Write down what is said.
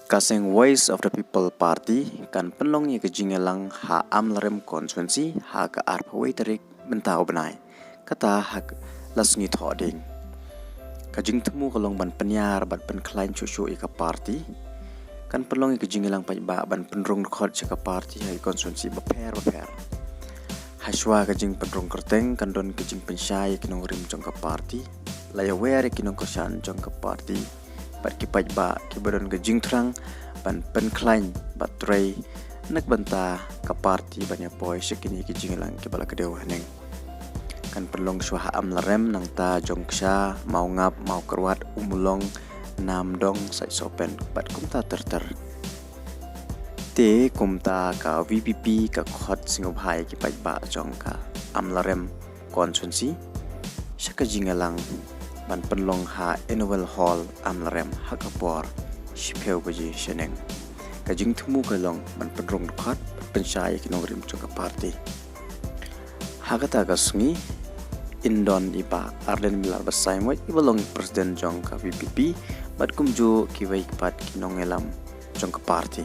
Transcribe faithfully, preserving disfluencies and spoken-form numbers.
Ka seng Voice of the People Party kan pynlong ïa ka jingïalang ha Amlarem constituency ha ka arphew wei tarik mynta u bnai, kata ha la sngi Thohdieng. Ka jingthmu ka long ban pynïar bad pynkhlaiñ shuh shuh ïa ka party. Kan pynlong ïa ka jingïalang paidbah ban pynrung dkhot sha ka party ha ki constituency bapher bapher. Hashwa ka jingpynrung kyrteng kan don ka jingpynshai ïa ki nongrim jong ka party, la ïawer ïa ki nongkyrshan jong ka party bad ki paidbah kiba don ka jingthrang ban pynkhlaiñ bad trei na ka bynta ka party ban ïapoi sha kine ki jingïalang kiba la kdew haneng. Kan pynlong shuwa ha Amlarem, nangta Jongksha, Mawngap, Mawkyrwat, Ummulong, Namdong, Saitsohpen bad kumta ter ter. Te kumta ka V P P ka khot sngewbha ïa ki paidbah jong ka Amlarem constituency sha ka jingïalang ban pynlong ha Annual Hall Amlarem ha ka por shiphew baje shaneng. Ka jingthmu ka long ban pynrung dkhot, pynshai ïa ki nongrim jong ka party. Ha kata ka sngi yn don i Bah Ardent Miller Basaiawmoit iba long president jong ka V P P bad kumjuh kiwei pat ki nongïalam jong ka party.